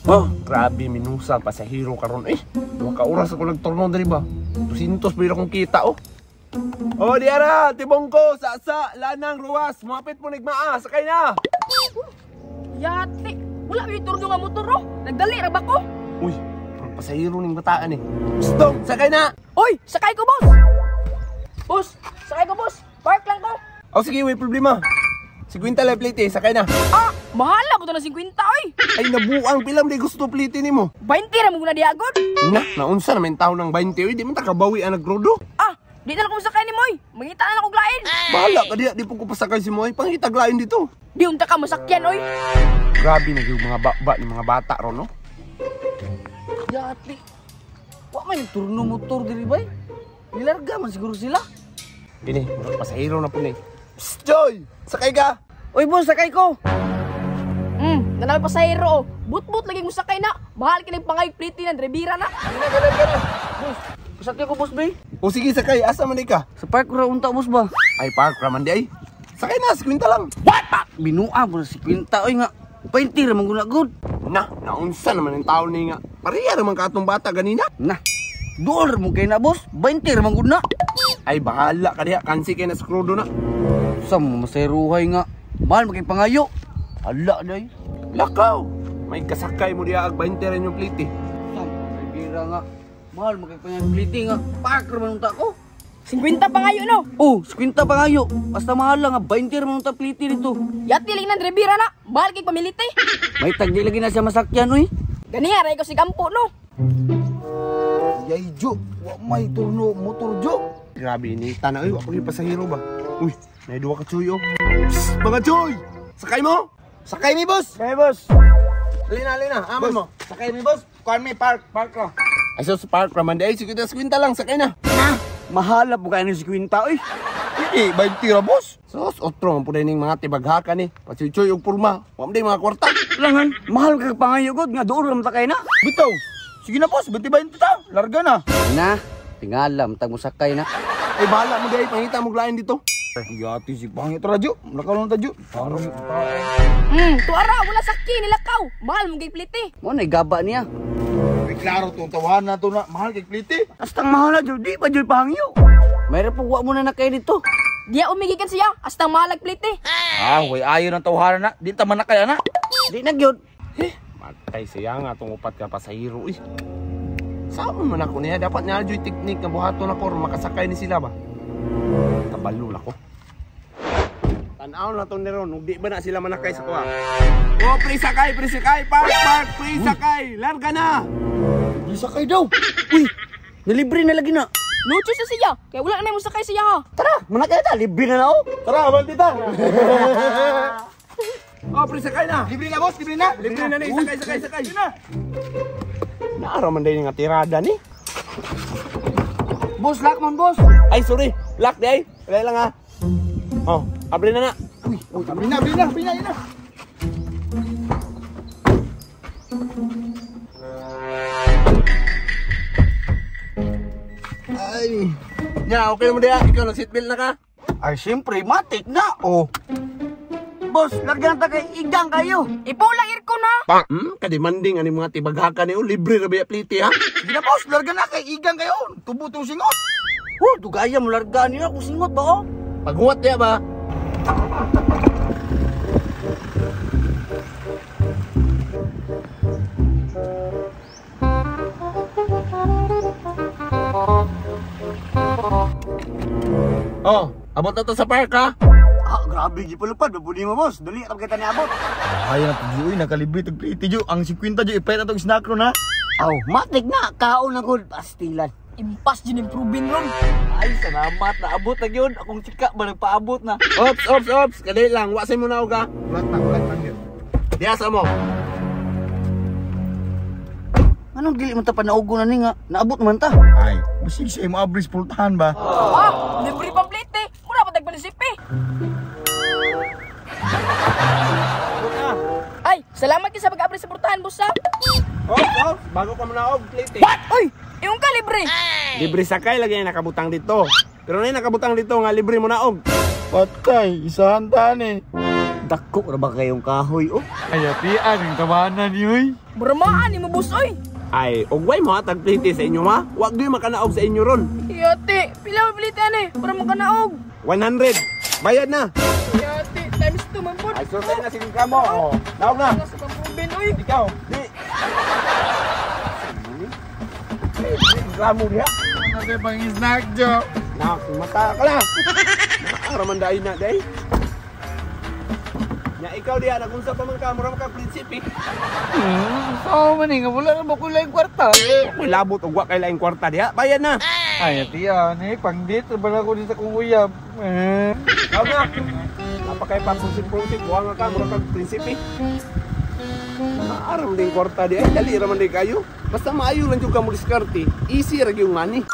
Oh, grabe minusa pasahero karon eh. Duha ka oras ako nagturno diri ba. 200 ba akong kita oh. Oh, diara, tibong ko, sa lanang ruwas, muapit mo nigmaa, sakay na. Yati, wala may turno nga motor oh. Nagdali ra ba ko? Uy, pasahero ning bataan eh. Stop, sakay na. Uy, sakay ko boss. Boss, sakay ko boss. Park lang ko. Oh, sige, may problema. 50 lang plate eh, sakay na. Ah, mahal na po to ng 50 oy. Ay, nabuang pilam di gusto plate nimo. 20 ra mo na diha gud. Na, naunsa na man taon ng 20 oy, di man ta kabawi ang nagrodo. Ah, di na lang ko sakay ni Moy. Mangita na lang kog lain. Bahala ka diha, di po ko pasakay si Moy, pangitag lain dito. Di unta ka masakyan oy. Grabe na yung mga baba ni mga bata ron, no? Yati. Wa may turno motor diri bay. Nilarga man siguro sila. Kini, murag pasahero na po ni. Psst, Joy! Sakay ka! Oy boss, sakay ko. Nanal pasahero oh. But-but lagi mo sakay na. Mahal kini pangay plate na drebira na. Boss, pasakay ko boss bay. O sige, sakay. Asa man ka? Sa park ra unta boss ba? Ay, park ra man di ay. Sakay na, 50 lang. What? Binuang mo na 50 oy nga. 20 ra man guna good. Na, naunsa naman ang taon ni nga. Pareha ra man ka atong bata ganina. Na. Duol mo kay na boss, 20 ra man gud na. Ay, bahala ka diha, kansi kay na sa krudo na. Sa mo maseruhay nga. Mahal man kay pangayo. Ala day. Lakaw. May kasakay mo diha ag 20 ra yung plate. Sam, bira nga. Mahal man kay pangayo plate nga. Park ra man unta ko. 50 pangayo no. Oh, 50 pangayo. Basta mahal lang nga 20 ra man unta plate dito. Yati lagi nang drebira na. Mahal kay pamilite. May tagdi lagi na siya masakyan oy. Ganiha ra ikaw si Gampo no. Yay Jo, wa may turno motor Jo. Grabe ni tana oy, wa pa gyud pasahero ba. Uy, may duha ka chuy oh. Psst, mga chuy! Sakay mo! Sakay mi boss. Sakay boss. Alina, alina, aman mo. Sakay mi boss. Kuan mi park, park ra. Ay, so, sa park raman di ay, 50 lang, sakay na. Mahala po kayo ng 50 oy. Eh, 20 ra boss. Sos, otro man po ning mga tibaghakan eh. Pachuchoy og purma. Wa man day mga kwarta. Langan, mahal ka pangayo gud nga duol ra man ta kay na. Bitaw. Sige na boss, 20-20 ta. Larga na. Na, tingalam tag mo sakay na. Ay, bahala mo di ay, pangita mo lain dito. Yati si pangit ra Jo. Lakaw lang ta Jo. Parang Tuara wala sakki nilakaw. Mahal mo kay plate. Mo na gaba niya. Ay, klaro tong tawahan na to na mahal kay plate. Astang mahal na jud, di pa jud pangyo. Mayroon po wa mo na nakay dito. Diya umigikan siya astang mahal ag plate. Ah, way ayo ng tawahan na. Di ta man nakay ana. Di na gyud. Eh, matay siya nga itong upat ka pasahero eh. Saan man ako niya? Dapat niya yung teknik na buhaton ako aron makasakay ni sila ba? Kabalo na ko. Tanaw na to ni Ron, ug di ba na sila manakay sa kuha? Oh, pre sakay, park, park, pre sakay, larga na! Di sakay daw. Uy, nalibre na lagi na. No choice na siya. Kaya wala na may musakay siya ha. Tara, manakay ta, libre na na oh. Tara, abanti ta. Oh, pre sakay na! Libre na boss, libre na. Libre na ni, sakay, sakay, sakay! Naara man din nga tirada ni. Boss, lock man boss. Ay, sorry, lock di ay. Wala lang ha. Oh, abre na na. Uy, libre na, libre na, libre na, libre na. Ay. Nya, okay mo diha. Ikaw nag-seatbelt na ka? Ay, siyempre, matik na oh. Boss, larga na ta kay igang kayo. Ipo lang aircon ha. Kademanding ani mga tibaghakan ni oh, libre ra ba plate ha? Sige na boss, larga na kay igang kayo. Tubo tong singot. Oh, dugaya mo larga niya kung singot ba oh. Paghuwat diha ba? Oh, abot na to sa park ha. Ah, grabe gipalupad, babuli mo boss. Dali ra kita niabot. Ay na to uy, nakalibre tog plate Jo. Ang 50 Jo ipalit na tong snack ron ha. Aw, matik na kaon na gud pastilan. Impas din improving ron. Ay, salamat naabot na gyud. Akong chika ba nagpaabot na. Ops, ops, ops. Kadali lang, wa say mo na og ha. Ulat tang yun. Diha sa mo. Anong dili man ta panaugo na ni nga? Naabot man ta. Ay, basig siya mo abris pultahan ba? Ah, libre pang plate. Mura pa tagpanisipi. Ay, salamat kay sa pag-abri sa portahan, boss ha. Ops, ops, bago ka muna og plate. What? Uy, yung ka libre. Libre sakay lagi ang nakabutang dito. Pero na nakabutang dito nga libre mo na og. Patay, isahan ta ni. Dako ra ba kayong kahoy oh? Ay, atian ang tawanan ni oy. Buramaan ni mo boss oy. Ay, og way mo hatag plite sa inyo ha. Wag gyud makanaog sa inyo ron. Yate, pila ba plite ani para makanaog? 100. Bayad na. Yate, times 2 man pod. Ay, sultay na sige ka mo. Oh. Naog na. Sa pampuben oy. Ikaw, di. Reklamo diha. Ano kay pang snack jo? Na, mata ka lang. Araman dai na day. Nya ikaw diha nagunsa pa man ka mura man ka prinsipe. Sao man eh, nga wala na ba ko laing kwarta? May labot og wa kay laing kwarta diha. Bayad na. Ay, atian eh, pang date ba na ko din sa kong uyab. Eh. Ikaw na. Napakay pa-prosip-prosip, buha nga ka, mura kag prinsipe. Naaram din kwarta di ay dali ra man di kayo. Basta maayo lang jud ka mo diskarte. Easy ra gyud money.